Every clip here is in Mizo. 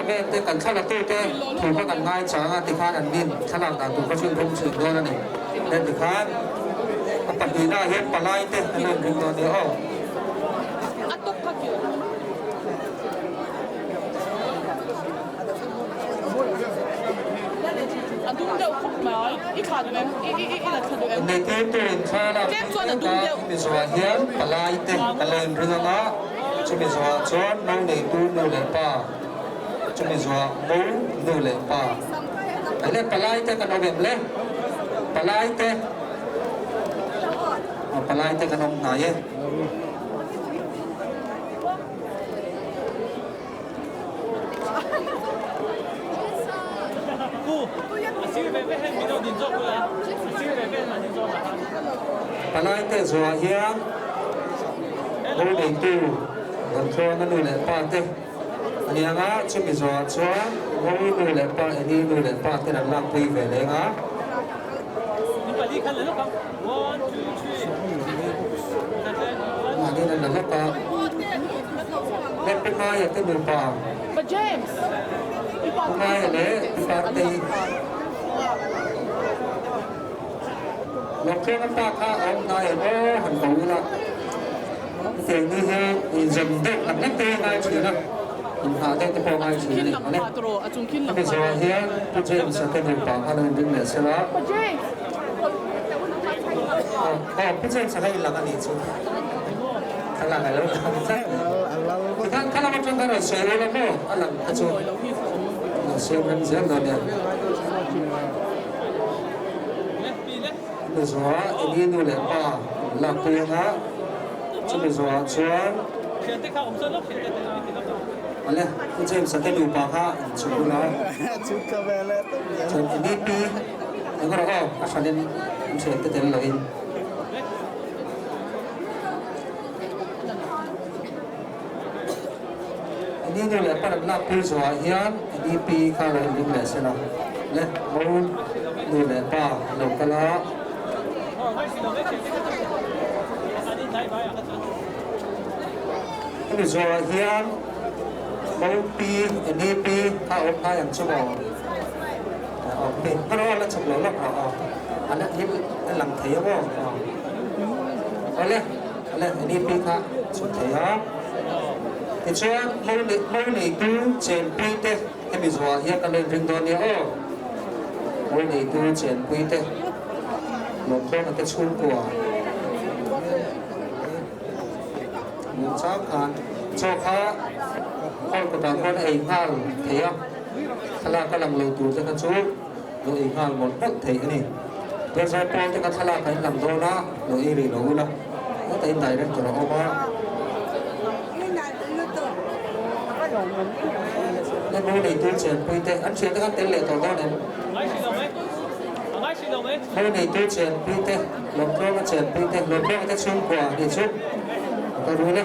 cameraman te kan thla latute thu kha kan ngaichang a tikhan an nin thlalak dan tur kha chu in rum thin dawn a ni. Heng tikhan a pahnihna ah hian palai te an rawn ring dawn nia aw. Neitirtu in thla lak mek a chumi zawhah hian palai te an lo inring ang a, chumi zawhah chuan mo neitu nu leh pa, chumi zawhah mo nu leh pa. Ele palai te kan awm em le? Palai te, palai te kan awm hnai e. Palaite zuah hian lo neitu Lawmtluanga nu leh pa te a ni ang a, chumi zuah chuan Ngawi nu leh pa Eni nu leh pa ten an lakpui ve leng a. Mahni an la lawk a, Pu Ngaia te nupa, Pu Ngaia leh Pi Partei Lawmtluanga pa kha a awm ngai em aw han ko ila, hetiang ni hi inzawm deuh lam lek te hi a ngai thin a, inhah deuh te pawh a ngai thin a ni. Awle, hemi zawhah hian Pu James-a te nupa kha lo inring leh sela. Aw, Pu James-a kha i lang a nih chu. Ka lang a lo lang tlat. Tikhan kha lam atang khan rawn sawi ula maw a lang kha chu lo siam rem zel dawn nia. Chumi zawhah Eli nu leh pa an lak pui ang a, chumi zawhah chuan Awle, Pu James-a te nupa kha an chhuk ula, chuan Eli pi eng rawh aw, a hranin an thian te tel loin. Ani nu leh pa lam lak pui zawhah hian ani pi kha lo inring leh se la, le mo nu leh pa an lo kal a. Hemi zawhah hian mo pi ani pi kha a awm hnai ang chu maw? Awm pi, hman aw la chhuk lo lawk rawh aw, a la hlim a lang thei a maw? Awle. Leh NEP kha chhun thei a. Tichuan, mo neitu chenpui te hemi zuah hian kan lo inring dawn nia aw. Mo neitu chenpui te lawmtluanga te chhungkua hmuh chang khan chaw kha hall kawtah khuan a ei nghal thei a, thlalak a lang lo tur te kha chu lo ei nghal mawlh mawlh theih a ni. Biakzai pawl te kha thlalak ah in lang dawn a, lo ei rih lo ula, heta in director a awm a. Hemu neitu chenpui te, an thiante khan tel leh tawh dawn em? Hmu neitu chenpui te, Lawmtluanga chenpui te, Lawmtluanga te chhungkua a nih chu ka rul e.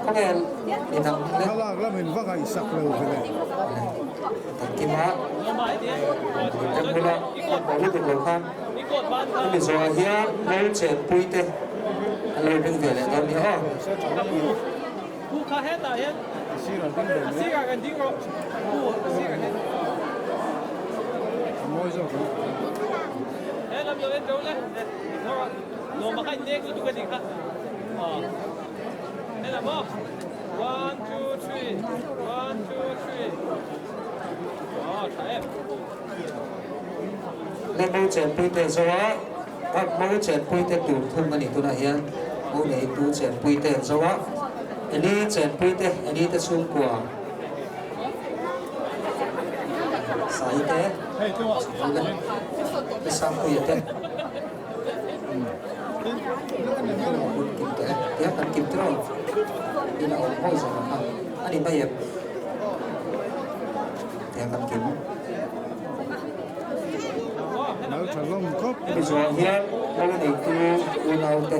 Khawvel ni dang le. Thlalak lamin va ngaihsak lo ve le. Kan kima kan bula kan lutuk lo khan hemi zawhah hian Ngol chenpui te an lo ring ve leh dawn nia aw. Le mo chenpui te zo a, mo chenpui te tur thung a ni tunah hian mo neitu chenpui te an zo a, Eli chenpui te, Eli te chhungkua Sai te, Pu Sangpuia te. Hun kim tawh e, tia kan kim tawh a, in a awm ho zawk ang kha a ni mai em? Tia kan kim. Hemi zawhah hian lo neitu unaute.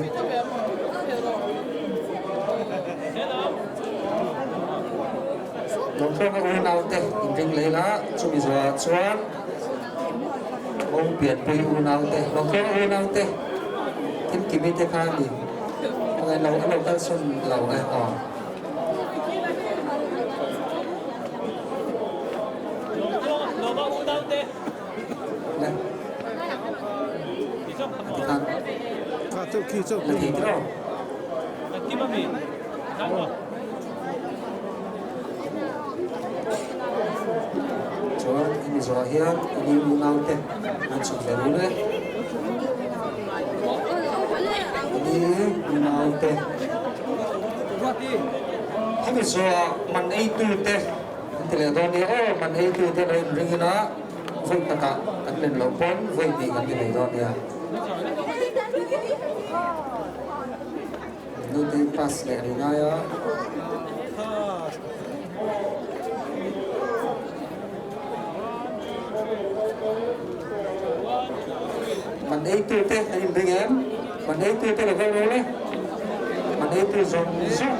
Lawmtluanga unaute inring leh la, chumi zawhah chuan. Bo pianpui unaute, Lawngtlawng unaute Kimkimi te kha a ni. Khawngaih lo a lo kalsawn lo e aw. Le. Tikhan. La thei tiraw? Chuan hemi zawhah hian a ni unaute an chhuk ve rul e. A ni unaute hemi zawhah man eitute an ti leh dawn nia aw, man eitute lo inring ila vawi khatah kan len loh pawn vawi hnih kan ti mai dawn nia. Nutei pass leh ri ngai a. Man eitu te an inring em? Man eitu te lo kal rawh le. Man eitu zawng zawng.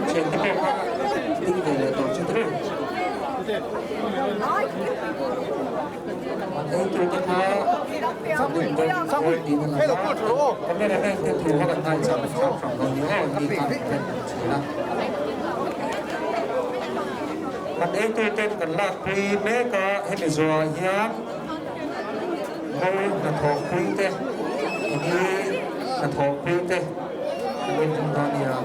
Thian te pawh kha ding ve leh tawh chu tiraw. Man eitu te kha Cameraman te thu kha kan ngaihchah hrang hrang dawn nia aw ni khan kan thin a. Kan eitu ten kan lakpui mek a, hemi zuah hian bo hnathawhpui te ni hnathawhpui te an inhmang dawn nia.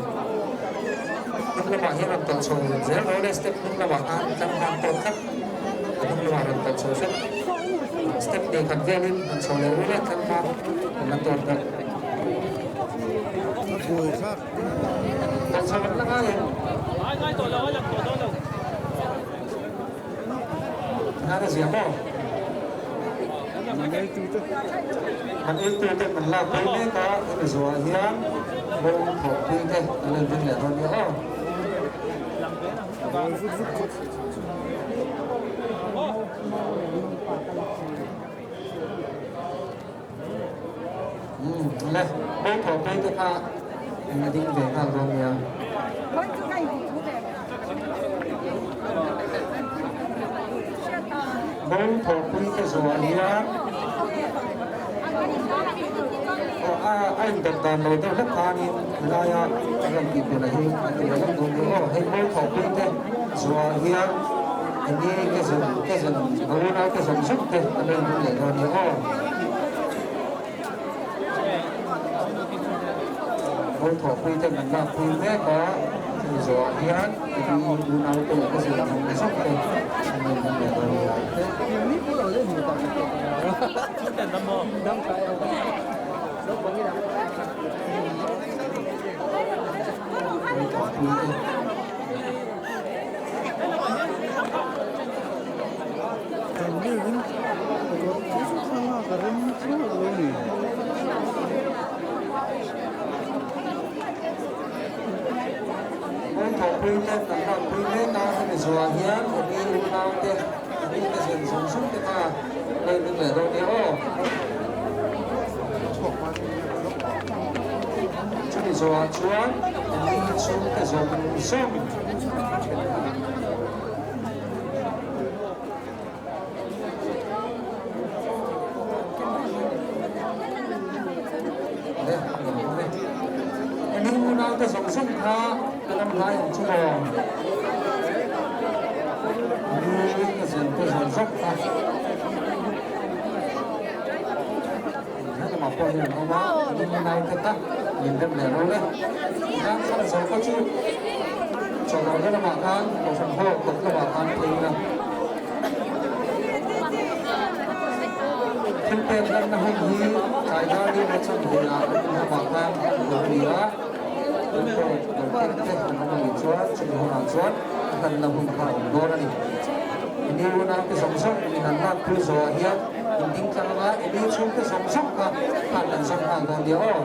Hnung lamah hian rawn tawlh chho zel rawh le, step hnung lamah khan kan hman tawk khat a hnung lamah rawn tawlh chho hret. Step nei khat velin han chho leh rul a, thlang hma an la tawt bawk. A buai thlak. Tawlh chho an la ngai em? Ngai na zia maw? Man eitute. Man eitute kan lak pui mek a, hemi zuah hian bawng thawhpui te an lo inring leh dawn nia aw. Buai vut vut khawp. Umm le, bo thawhpui te kha eng a ding ve nghal dawn nia. Bo thawhpui te zuah hian aw a a indawt dan lo deuh hlek khanin helaia an rawn tih belh hi an ti leh hlek dawn nia aw. Hei bo thawhpui te zuah hian enge ke zun ke zun a unau te zawng zawng te an rawn ding leh dawn nia aw. Bo thawhpui ten an lakpui mek a, chumi zawhah hian enge unau te leh ke zun zawng zawng te an rawn ding leh dawn nia. Bo thawhpui te. Kan biakin kawt chu thlalak a rem thlawt lo a ni. Hmun thawhpui te kan lakpui mek a, hemi zuah hian hemi unau te, hemi te zen zawng zawng te kha lei ring leh dawn nia aw. Chumi zawhah chuan hemi chhungte zawng zawng. Hemi unaute zawng zawng kha ka lam hlai ang chu maw? Hemi ka zente zawng zawng kha. Helamah pawh hian an awm a, hemi unaute kha min rem leh ro le. Tikhan thla zo kha chu chawlhawhna lamah khan Kohhran Hall kawt lamah khan phei ila. Thil pek lanna hun hi tlai dar emaw chanve-ah an inlamah khan lo ni a, thil pek lo keng te an awm a nih chuan chumi hunah chuan a hlanna hun kha a awm dawn a ni. Ini unaute zawng zawng in an lak pui zawhah hian in ding tlang anga ini chhungte zawng zawng kha khan an zawm nghal dawn nia aw.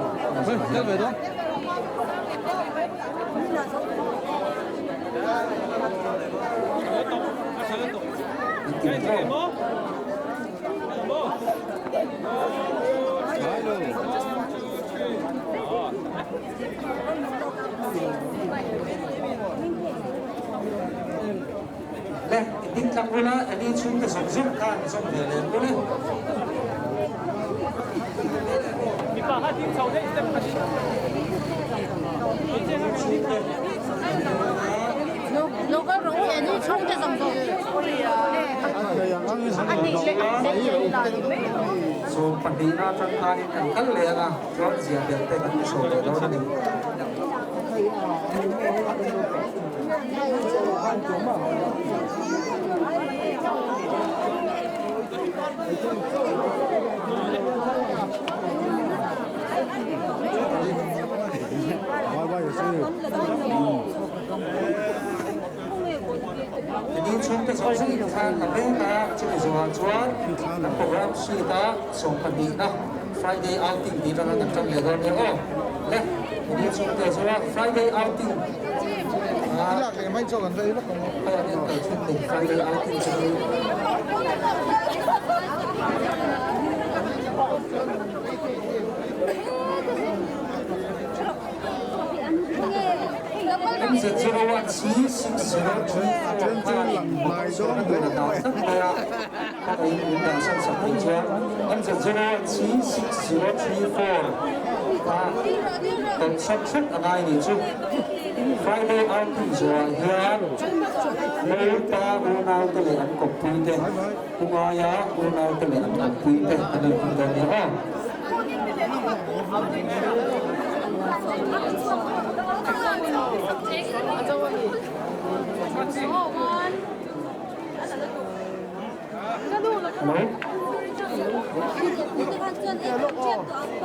Le, i ding tlang ula, Annie chhungte zawng zawng khan zawm ve leh ang ule. Sawm pahnihna atang khanin kan kal leh ang a, chuan zia ber te kan ti sawi leh dawn a ni. Ni chhungte zawng zawng in khan a mek a, chumi zawhah chuan kan program sheet a sawmpahnihna Friday outing tih atanga kan tan leh dawn nia aw. Le, ni chhungte chuan Friday outing a hei an en kal thin ni Friday outing chu. MZ01C6034 khanin motor sualna tur a dah tlat mai a, ka in min dah san sak thei chuan MZ01C6034 kha tawlh sawt hret a ngai nih chu. Friday outing zawhah hian Lalpa unaute leh an kawppuite, Hungaia unaute leh an kawppuite an inhmu dawn nia aw.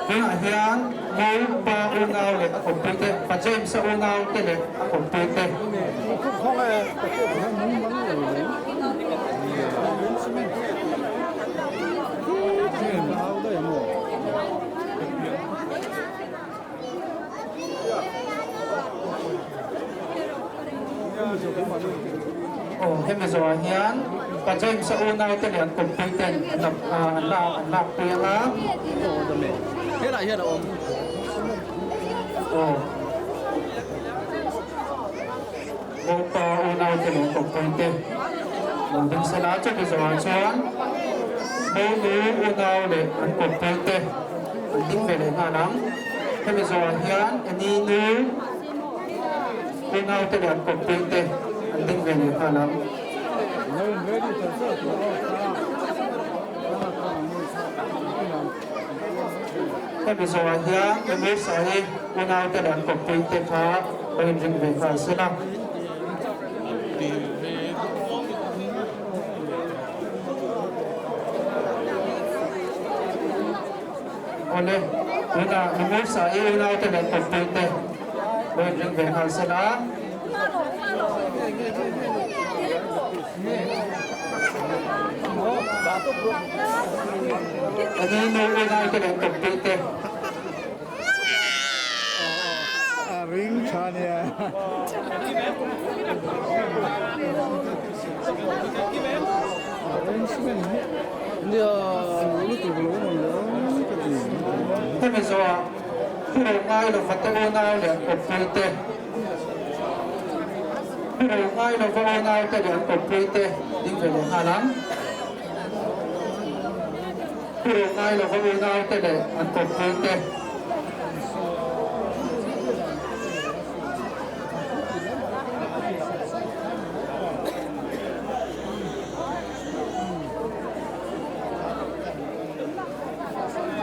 Tunah hian Mo pa unau leh a kawmpuite, Pa James-a unaute leh a kawmpuite. Aw hemi zawhah hian Pa James-a unaute leh an kawmpuiten an lak pui ang a. Aw. Mopa unaute leh kawppuite lo ding sela chumi zawhah chuan Monu unau leh an kawppuite an ding ve leh nghal ang. Hemi zawhah hian Eni nu unaute leh an kawppuite an ding ve leh nghal ang. Hemi zawhah hian Emir-Sahi unaute leh an kawppuite kha lo inring ve nghal sela. Awle, tunah Emir-Sahi unaute leh an kawppuite lo inring ve nghal sela. Ani nu unau te leh kawppui te. A ring tha nia. Hemi zawhah Hero ngai lova te unau leh kawppui te. Hero ngai lova unau te leh an kawppui te ding ve leh nghal ang. Hero ngai lova unau te leh an kawppui te.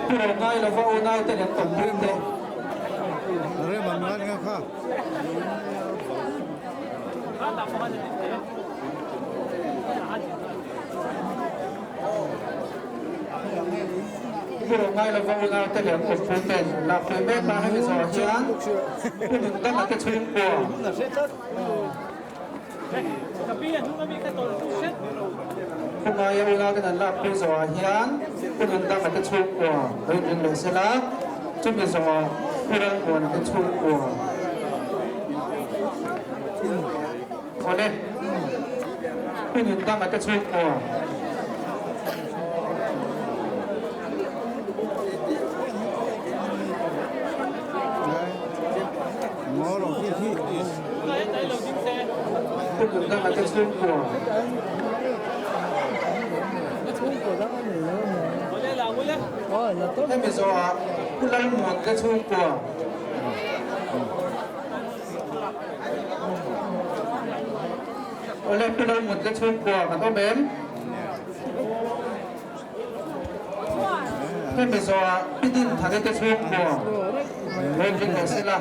Hero ngai lova unau te leh an kawppui te. Hero ngai lova unau te leh an kawppui ten lak pui mek a, hemi zawhah hian Pu Nundanga te chhungkua Pu Ngaia unau ten an lak pui zawhah hian Pu Nundanga te chhungkua lo inring leh sela, chumi zawhah Pu Ralmuana te chhungkua Awle, Pu Nundanga te chhungkua. Pu Nundanga te chhungkua. Hemi zawhah Pu Lalmuan te chhungkua. Awle Pu Lalmuan te chhungkua kan awm em? Hemi zawhah Pi Dinthari te chhungkua rawn ring leh sela.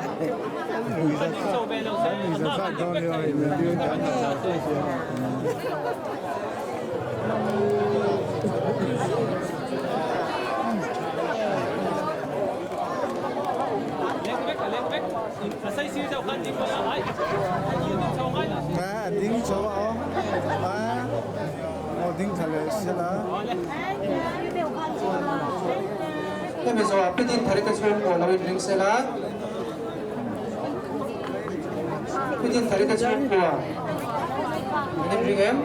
Ding chho a aw aw ding tha leh sela. Hemi zawhah Pi Dinthari te chhungkaw lo inring sela. Pi Dinthari te chhungkua an inring em?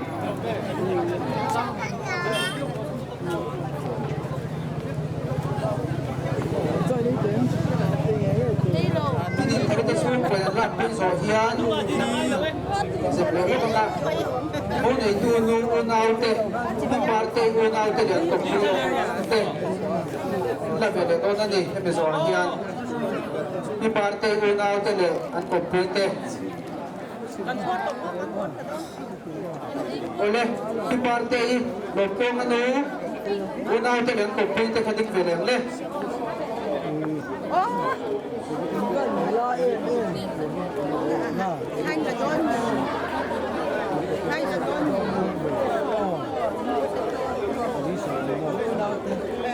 Pi Dinthari te chhungkua an lakpui zawh hian zep leh vek anga mo neitu nu unaute, pi Parte unaute leh an kawppui te an la ve leh dawn a ni hemi zawhah hian. Pi Parte unaute leh an kawppui te. Awle, Pi Parte i lawmkawng a nu unaute leh an kawppui te kha ding ve leh ang le.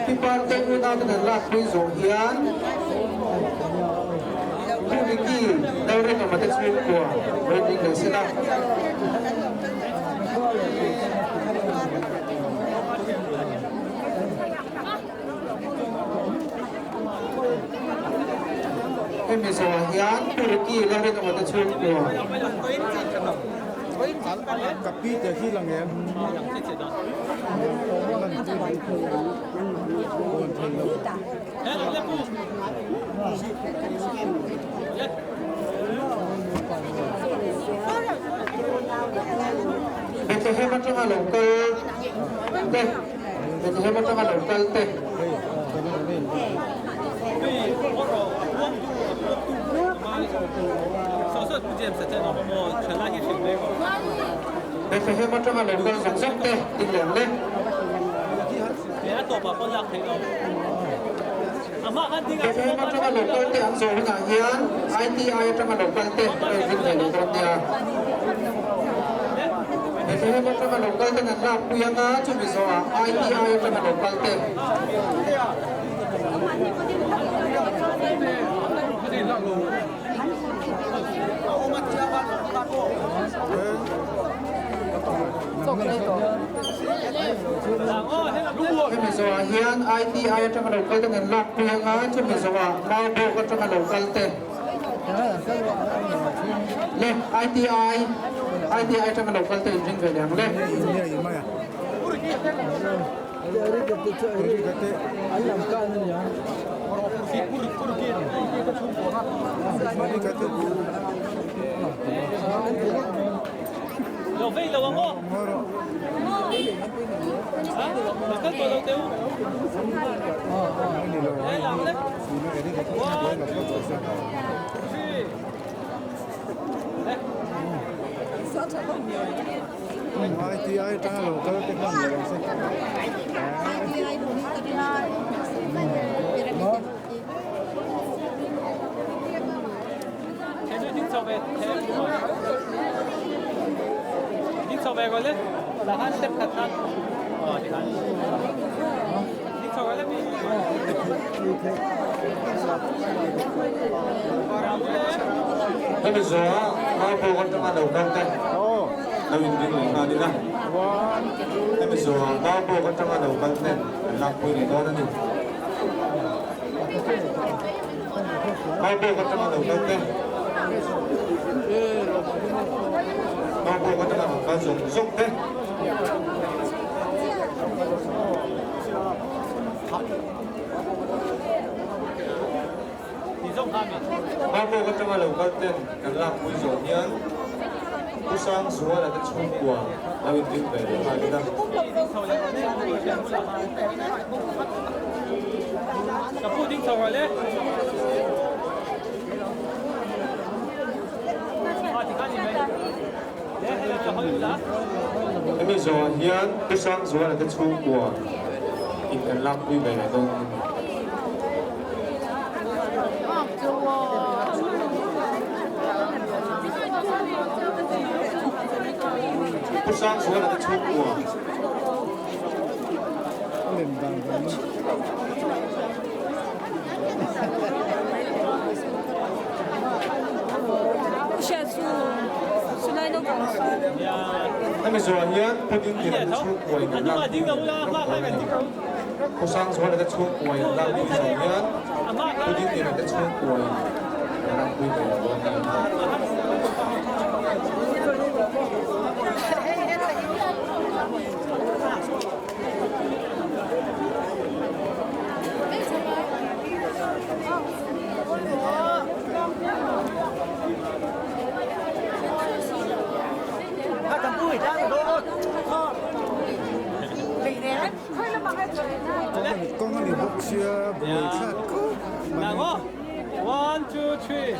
Pi Parte unaute nen lakpui zawh hian Pu Ricky Lalrengama te chhungkua rawn ding leh sela. Hemi zawhah hian Pu Ricky Lalrengama te chhungkua. Ka pi te hi lang em? Bethlehem atanga lo kal te Bethlehem atanga lo kal te. Bethlehem atanga lo kal zawk zawk te ding leh ang le. Bethlehem atanga lo kal te an zawh hunah hian ITI atanga lo kal te an rawn ring ve leh dawn nia. Bethlehem atanga lo kal ten an lakpui anga chumi zawhah ITI atanga lo kal te. Hemi zawhah hian ITI atanga lo kal ten an lakpui anga chumi zawhah Maubawk atanga lo kal te le ITI ITI atanga lo kal te inring ve leh ang le. Hemi zawha Maubawk atanga lo kal te lo inring leh nghal ila. Hemi zawha Maubawk atanga lo kal ten an lakpui leh dawn a ni. Maubawk atanga lo kal te Maubawk atanga lo kal zawng zawng te. Maubawk atanga lo kal ten kan lakpui zawh hian Pu Sangzuala te chhungkua lo inring ve leh nghal ila. Hemi zawhah hian Pu Sangzuala te chhungkua in kan lakpui ve leh dawn a ni. Pu Sangzuala te chhungkua. Hemi zawhah hian Pu Dingdina te chhungkua in an lakpui ve leh dawn a ni. Pu Sangzuala te chhungkua in an lakpui zawh hian Pu Dingdina te chhungkua in an lakpui ve leh dawn a ni. Kawng a ni bawk sia buai thlak khawp mai. One two three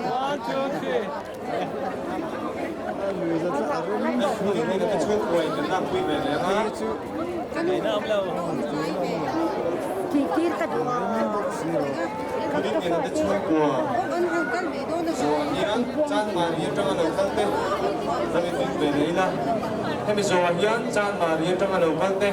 one two three Hemi zawhah hian Chanmari atanga lo kal te.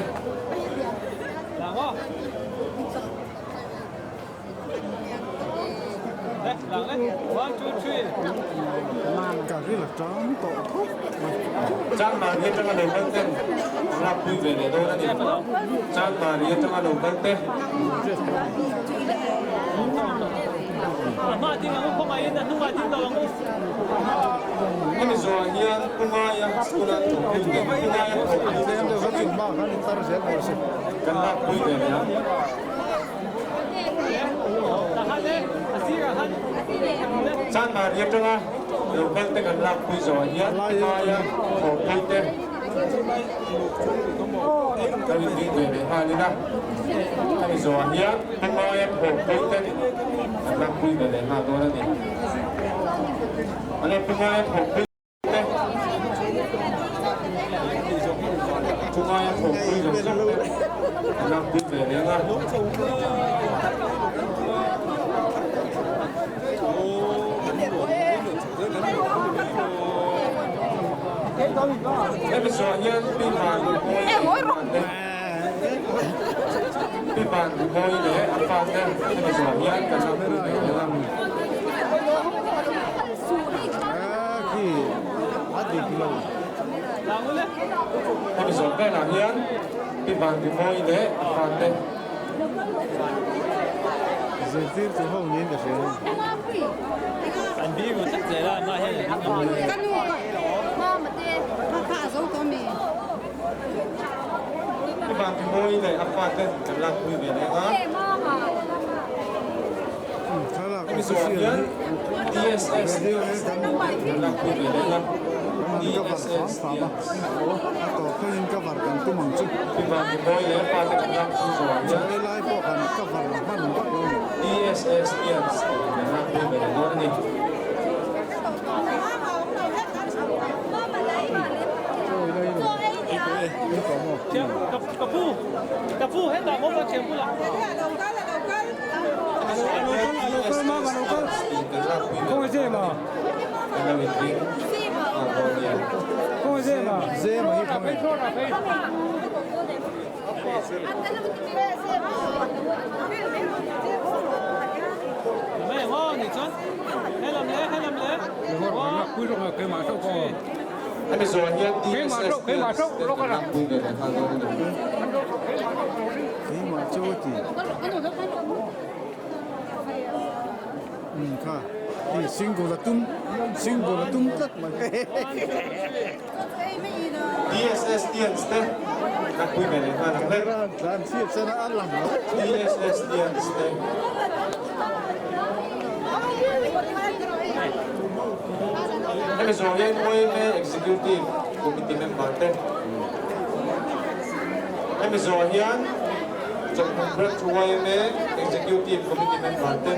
Chanmari atanga lo kal ten an lakpui ve leh dawn a ni. Chanmari atanga lo kal te. Hemi zawhah hian Pu Ngaia school-a thawkpui te, Pu Ngaia thawkpui te kan lakpui ve leh a. Chanmari atanga lo kal te kan lakpui zawhah hian hmaia thawhpui te kan inring ve leh nghal ila. Hemi zawhah hian hmaia thawhpui te kan lakpui ve leh nghal dawn a ni. Awle hmaia thawhpui. Chungaia thawkpui zawng zawng te an lakpui ve reng a. Hemi zawh hian Pi Van Pi Van Mawi leh a fate hemi zawh hian kan lakpui ve reng a. Hemi zawh velah hian Pi Vanrimawi leh a fate. Pi Vanrimawi leh a fate kan lakpui ve leh a. Hemi zawhah hian DSS kan lakpui ve leh a, DSS hian Pivan Rimawi leh fate kan lakpui zawhah hian DSS hian kan lakpui ve leh dawn a ni. Hemi zawh hian DSS te kan lakpui ve leh nghal dawn a ni. Keimah chu a ti. Umm kha hi single a tum single a tum tlat mai. DSS Tians te lakpui ve leh nghal ang le. Tlan chhiat sen a lang lo. DSS Tians te. Hemi zawh hian yma Executive Committee member te. Hemi zawh hian. Chawlhhmun Branch yma Executive Committee member te,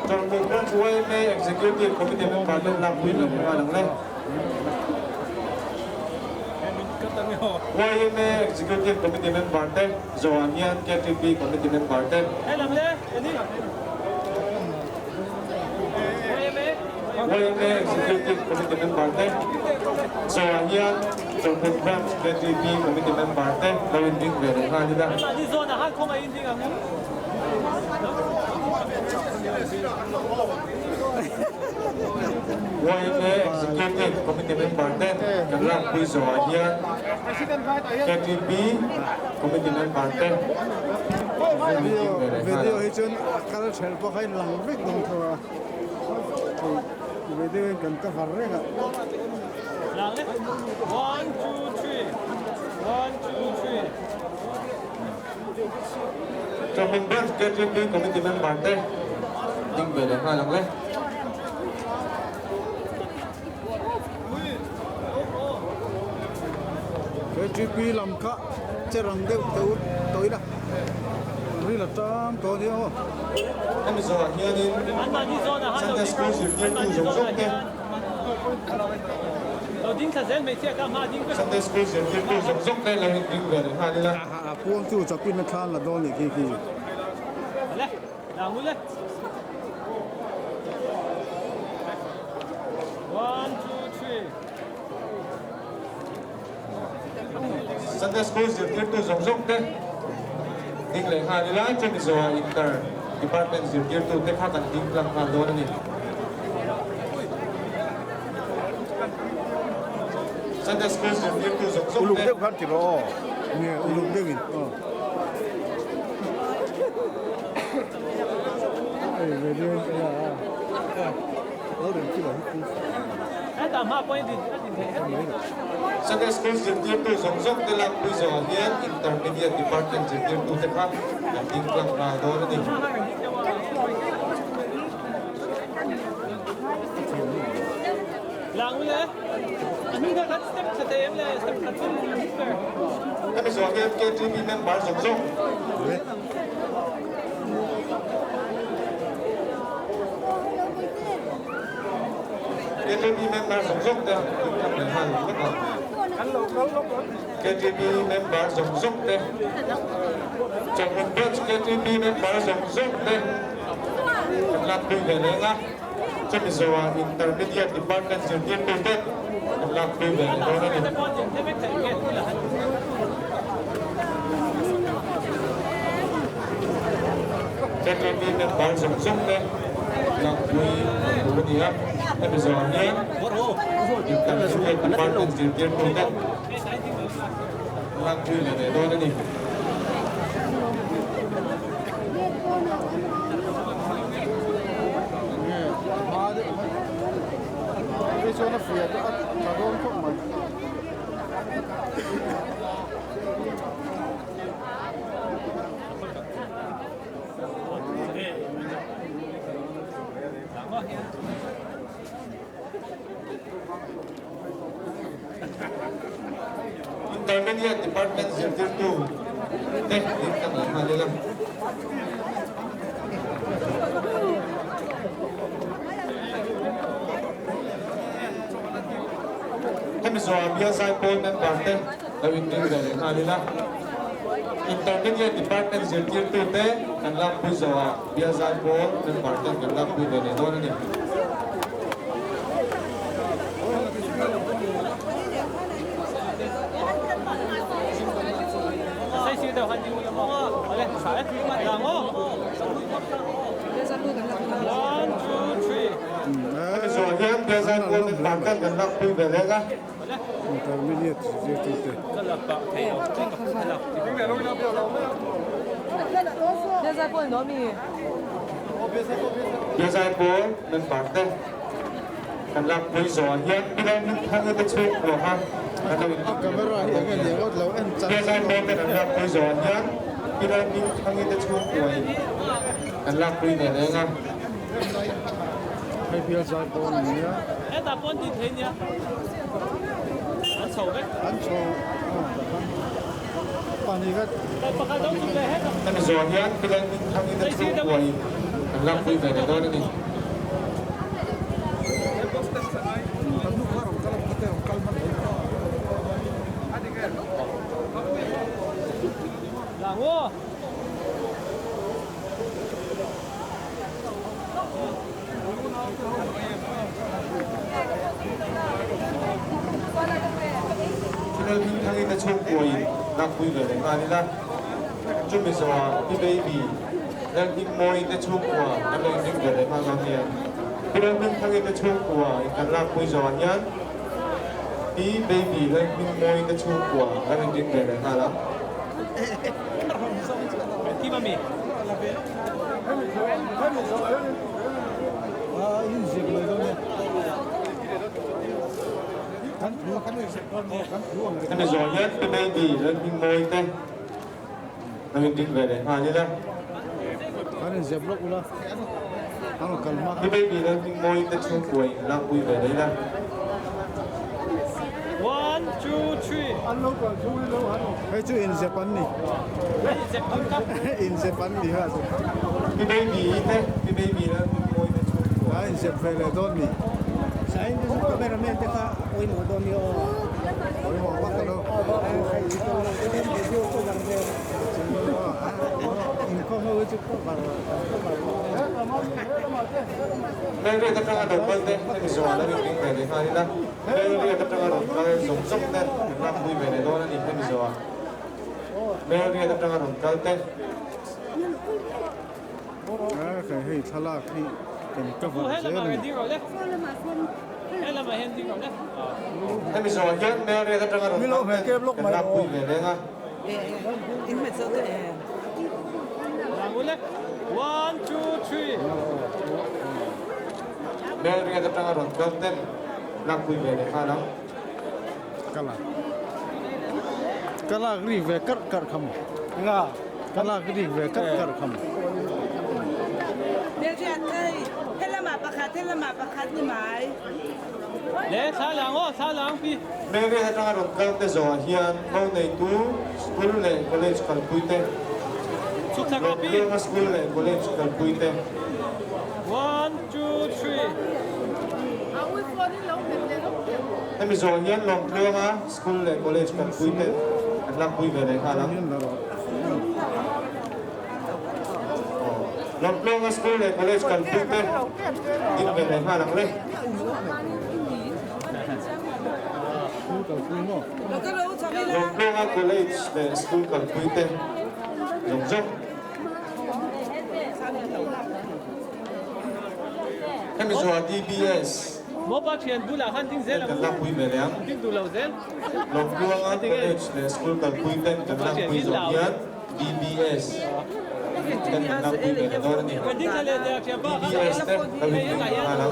Chawlhhmun Branch yma Executive Committee member ten lakpui lo nghal ang le. Yma Executive Committee member te zawhah hian ktp Committee member te. Yma Executive Committee member te zawhah hian Chawlhhmun Branch ktp Committee member te lo inring ve leh nghal ila. Yma Executive Committee member te kan lakpui zawhah hian ktp Committee member te lo inring ve leh nghal Video ang. hi chuan a kal ṭhelh pawh kha in lang vek dawn tho a, video in kan cover reng a. Chawhming Branch ktp Committee member te ding ve leh nghal ang le. Ktp lam kha che rang deuh teh ut tawh ila ril a tang tawh a nia aw. Hemi zawhah hianin Sunday School zirtirtu zawng zawng te Sunday School zirtirtu zawng zawng te lo inring ve leh nghal ila. A puang chu chapin a thlan la dawn nih khi khi. Sunday School zirtirtu zawng zawng te ding leh nghal ila chumi zawhah Inter Department zirtirtu te kha kan ding tlang nghal dawn a ni. Sunday School zirtirtu zawng zawng te. Uluk deuh khan ti rawh aw. Nge uluk deuh in aw. Hei video in ka la a. Lo rem chi lo hi chu. Sunday School zirtirtu zawng zawng te lakpui zawhah hian Intermediate Department zirtirtu te kha kan ding tlang nghal dawn a ni. Hemi zawhah hian KTP member zawng zawng. Ktp member zawng zawng te in kan leh nghal vek ang. Ktp member zawng zawng te Chawhmun Branch ktp member zawng zawng te kan lakpui ve leng a, chumi zawhah Intermediate Department zirtirtu te kan lakpui ve leh dawn a ni. Ktp member zawng zawng te lakpui ang tur a ni a, hemi zawhah hian Intermediate Department zirtirtu te lakpui leh leh dawn a ni. Intermediate Department zirtirtu te ding tak leh nghal ila. Hemi zawhah bial zaipawl member te lo inring ve leh nghal ila. Intermediate Department zirtirtu te kan lakpui zawhah bial zaipawl member ten kan lakpui ve leh dawn a ni. Hemi zawhah hian bial zaipawl member ten kan lakpui ve leh a. Intermediate zirtirtute. Biazai pawl member te kan lakpui zawhah hian Pilai Hmingthanga te chhungkua kha kan lo inhmu Biazai pawl te kan lakpui zawhah hian Pilai Hmingthangi te chhungkua in kan lakpui ve reng a. Hei bialzai pawl a nia. Hetah pawh an tih thei nia. An chho vek. An chho a takhan. Hemi zawh hian Pileng Hmingthangin a chhungkuain an lakpui ve leh dawn a ni. Thil hmingthangin a chhungkuain lakpui ve leh nghal ila, chumi zawhah Pi Baby Lalhmingmawiin te chhungkua an lo inring ve leh nghal dawn nia. Pi Lalhmingthangin te chhungkua in kan lakpui zawhah hian Pi Baby Lalhmingmawiin te chhungkua an lo inring ve leh nghal ang. Hemi zawh hian Pi Baby Lalhmingmawi te lo inding ve leh nghal ila. Pi Baby Lalhmingmawi te chhungkua in lakpui ve leh ila. Hei chu inzep an ni. Inzep an ni ha chu. Pi Baby i te, Pi Baby leh Hmingmawi te chhungkua. A inzep ve leh dawn ni. Sain te chu cameraman te kha pawimawh dawn ni aw. Pawimawh vak alo. Video pawh dang ve. Inkhawm ho hi chu cover cover. Hmelriat atanga lo kal te hemi zawh lo inring ve leh nghal ila. Hmelriat atanga rawn kal zawng zawng te kan lakpui ve leh dawn a ni hemi zawhah. Hmelriat atanga rawn kal te. A hei thlalak hi kan cover zel a ni. Hemi zawhah hian hmelriat atanga rawn kal te kan lakpui ve leng a. Hmelriat atanga rawn kal ten lakpui ve leh nghal ang. Ka lak ka lak rik ve karh karh kha maw? Enga? Ka lak rik ve karh karh kha maw? Hmelriat ei, helamah pakhat helamah pakhat ni mai. Le thla lang aw, thla lang pi. Hmelriat atanga rawn kal te zawhah hian ngo neitu school leh college kalpui te, Lawmtluanga school leh college kalpui te. One, two, three. Hemi zawh hian Lawmtluanga school leh college kalpui te an lakpui ve leh nghal ang. Lawmtluanga school leh college kalpui te ding ve leh nghal ang le. Lawmtluanga college leh school kalpui te zawng zawng. Hemi zawhah DBS ten kan lakpui ve leh ang. Lawmtluanga college leh school kalpui ten kan lakpui zawh hian DBS ten kan lakpui ve leh dawn a ni. DBS te lo inring ve nghal ang.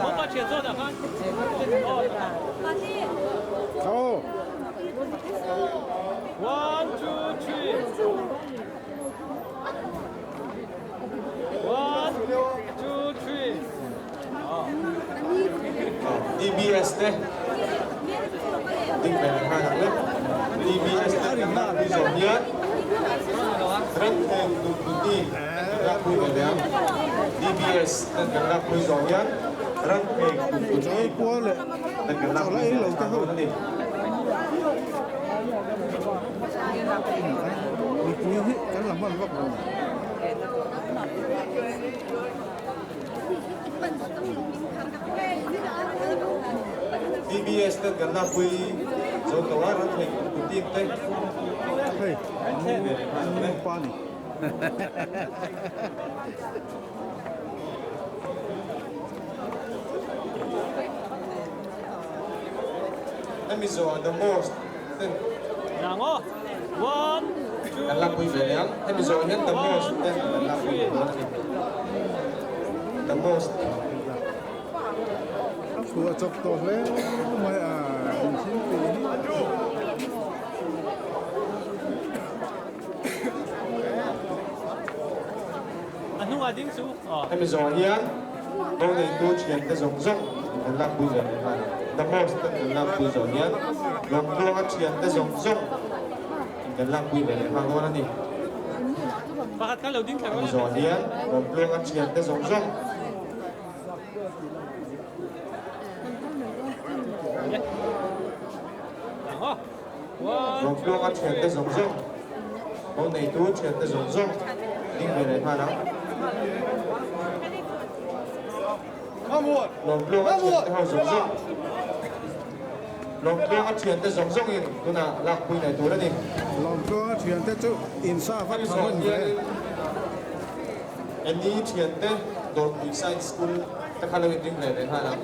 DBS te ding ve leh nghal ang le. DBS te kan lakpui zawh hian Remtheng Duhputi kan lakpui ve leh ang. DBS ten kan lakpui zawh hian Remtheng Duhputi ten kan lakpui ve leh nghal dawn a ni. Mipui hi kan la hman vak lo. DBS ten kan lakpui zo tawh a, ran thei kutin te. Hei, pa ni. Hemi zawhah the most ten kan lakpui ve leh ang. Hemi zawhah hian the most ten kan lakpui ve dawn a ni. The most. A thu a chawp tawh hle mai a, an thil tih hi. Hemi zawhah hian bo neitu thiante zawng zawng kan lakpui ve leh nghal ang. The most ten kan lakpui zawh hian Lawmtluanga thiante zawng zawng Kan lakpui ve leh nghal dawn a ni. Hemi zawh hian Lawmtluanga thiante zawng zawng. Lawmtluanga thiante zawng zawng, lo neitu thiante zawng zawng ding ve leh nghal ang. Lawmtluanga thiante ho zawng zawng. Lawmtluanga thiante zawng zawngin tunah lakpui nei tur a ni. Lawmtluanga thiante chu insa vat tha hlawm ve. Annie thiante Dawrpui Science School te kha lo inring ve ve nghal ang.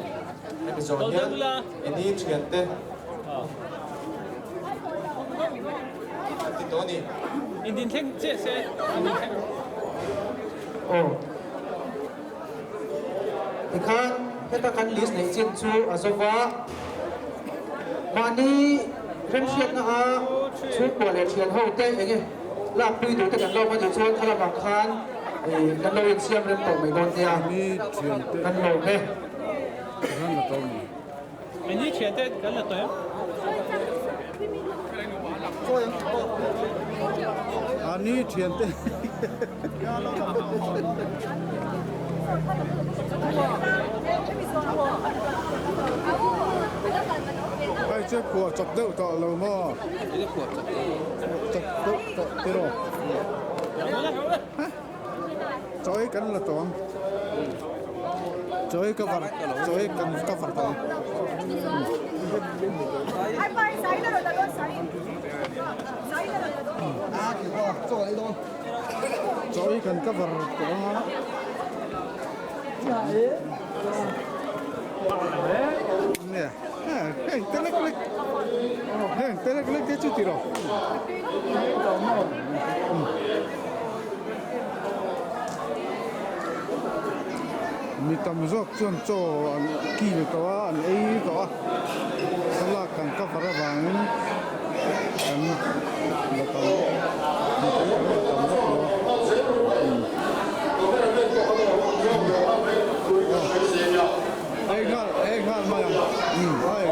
Hemi zawh hian Annie thiante an ti tawh a ni. Indin thleng chiah se, indin thleng. Aw. Tikhan heta kan list neih chin chu a zo va, mahni remhriatna a chhungkua leh thian ho te enge lakpui duh te kan lawm a nih chuan kha lamah khan kan lo insiam rem tawh mai dawn nia kan lawm e. Ni thian te kan la tawh em? A ni thian te. Hei chu kua chawp deuh tawh lo maw? Chawp deuh tawh tiraw? Chawi kan la tawh ang. Chawi ka var chawi kan ka var tawh ang. Chawi kan ka var tawh ang a. Nge heng te lek lek heng te lek lek te chu tiraw. Mi tam zawk chuan chaw an kil tawh a, an ei tawh a, thlalak kan cover avangin kan la tam mipui kan la tam vak lo a. Ei nghal ei nghal mai ang ai.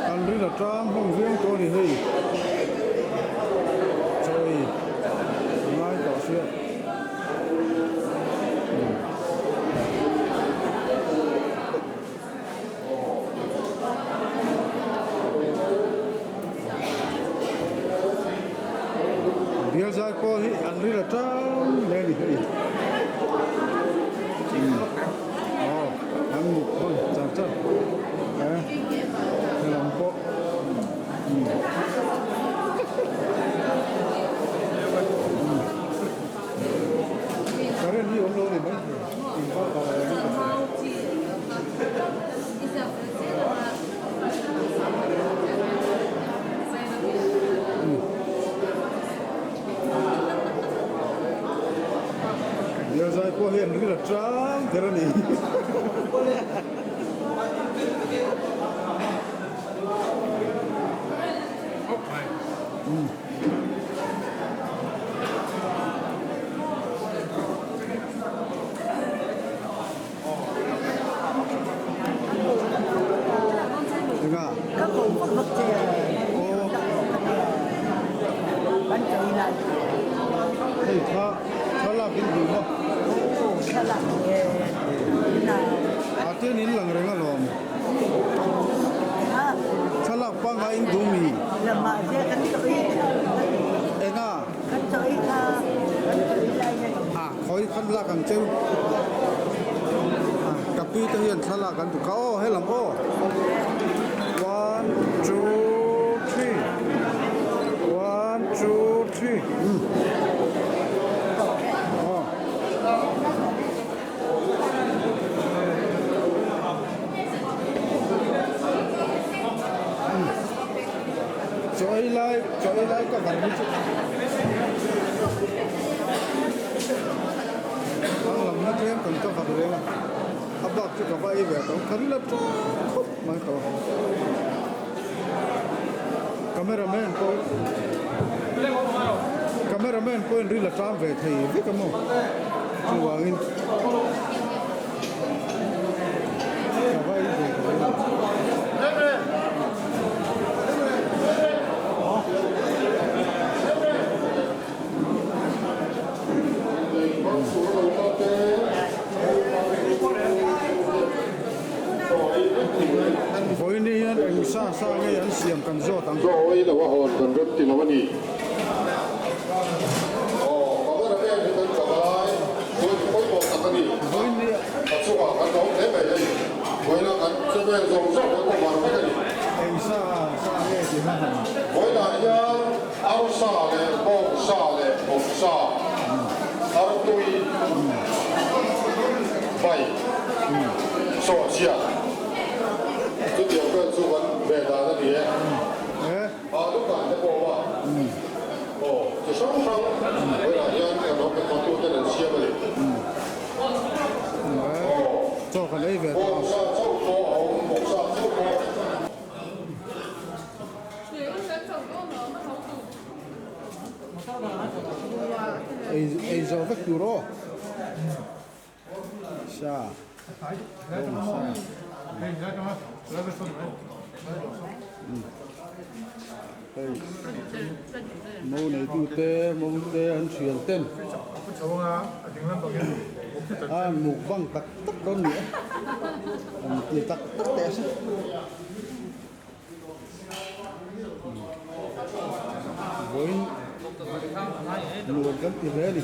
An rin a tang hlawm viau tawh a ni hei chawi a ngai tawh sia. Bial zai pawh hi an ril a tang hle a ni hei. Aw an muk hman char char e helam pawh. Current hi awm lo a ni mai thei. Bialzai pawh hi an ri la tang ber a ni. Enga? Hei thla thlalak in duh maw? Ah tian in lang reng alawm. Thlalak pangngai in duh mi? Enga? Ah khawi khan lak ang cheu. Ah ka pi te hian thlalak an duh kha aw helam aw. One two three one two three. ei lai chaw ei lai cover hi chu an lam na tlem kan cover reng a a bak chu ka va ei ve tawh ka ri la tawk khawp mai tawh camera man pawh camera man pawhin ri la tang ve thei vek a maw chuvangin ka va ei ve tawh a ni. Vawiin hian eng sa sa nge an siam kan zawt ang. Zawi lo a hawn kan rem ti lo a ni. Aw, camera man hi kan chak lai, vawiin pawimawh tak a ni. A chungah kan awm hle mai hei. Vawiina kan che vel zawng zawng kan awm vang vek a ni. Eng sa sa nge tih kha han. Vawiinah hian arsa leh bawngsa leh bawksa, artui, bai, sawhchiah, chutiang vel chu kan ve dan a ni e. Alu kan te pawh a aw chi hrang hrang vawiinah hian kan awm hotuten an siam a ni. Chaw kan ei ve tawh a. Bawngsa chauh pawh a awm, bawngsa chauh pawh. Ei ei zawh vek tur aw. Sa. Bawngsa. Hei mo neitu te mo te an thian ten a mukbang tak tak dawn ni e an ti tak tak teh a si vawiin nuam kan ti hle a ni.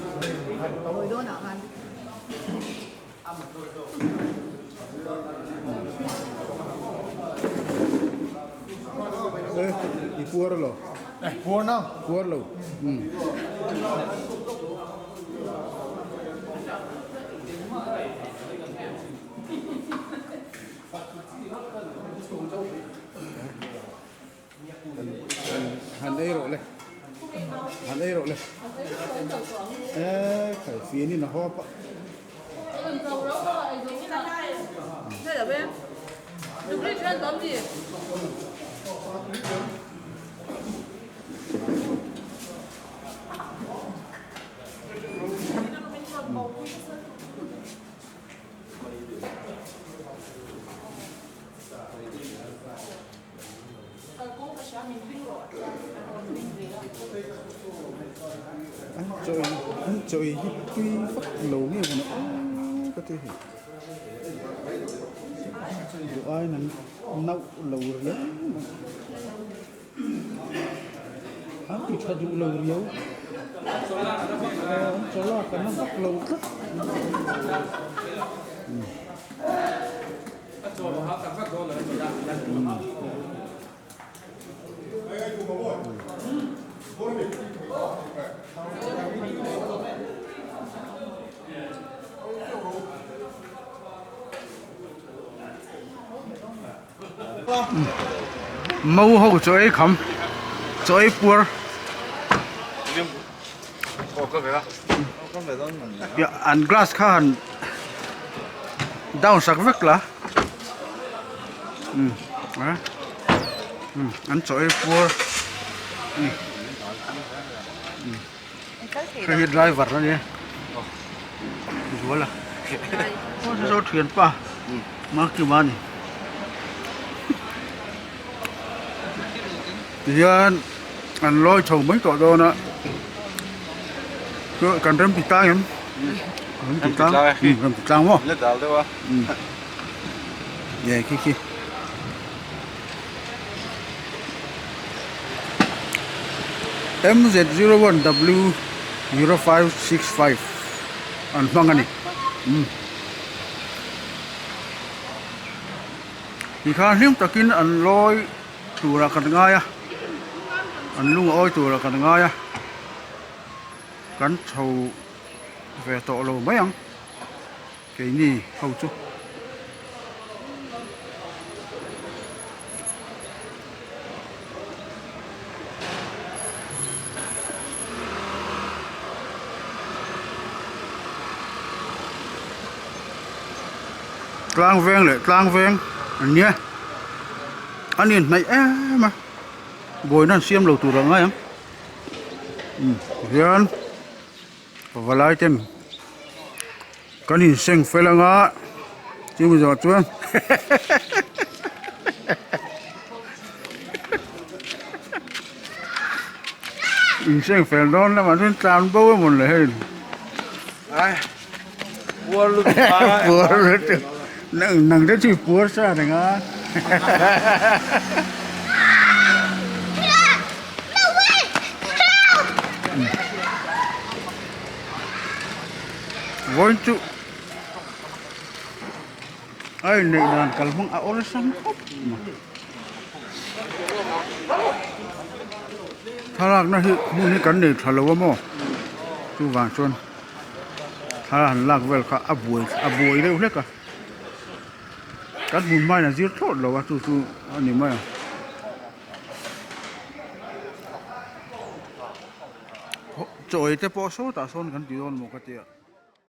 E i puar lo puar na puar lo um han ei rawh le han ei rawh le e khai fian in a hawp a. An chaw ei an chaw ei hi tui vak lo nge maw ni aw ka ti hei duh aiin an nauh lo riau mai an ti tha duh lo riau an chaw lak an la vak lo tlat. Mo ho chaw ei kham chaw ei puar an glass kha han down sak vek la an chaw ei puar a ni hei hi driver a nia zuala saw thianpa Makima a ni tihian an lawi chho mai tawh dawn a kan rem ti tlang em rem ti tlang rem ti tlang maw nge khi khi M Z01W0565 an hmang a ni. Tikhan hlim takin an lawi turah kan ngai a an lung a awi turah kan ngai a kan chho ve tawh lo mai ang keini ho chu. Tlang veng leh tlang veng an nia an inhnaih em a buaina an siam lo tur a ngai ang umm tihian pavalai ten kan inseng fel anga chumi zawh chuan inseng fel dawn lamah chuan tlan bo emaw le hei. Puar lutuk a. Puar lutuk. Nang nang te chu puar sa reng a. Vawiin chu a inneih dan kalhmang a awlsam khawp mai. Thlalakna hi hmun hi kan nei tha lo a maw chuvang chuan. Thla han lak vel kha a buai a buai deuh hlek a kan hmun hmain a zir thlawt lo a chu chu a ni mai a chawi te pawh sawtah sawn kan ti dawn maw ka tia.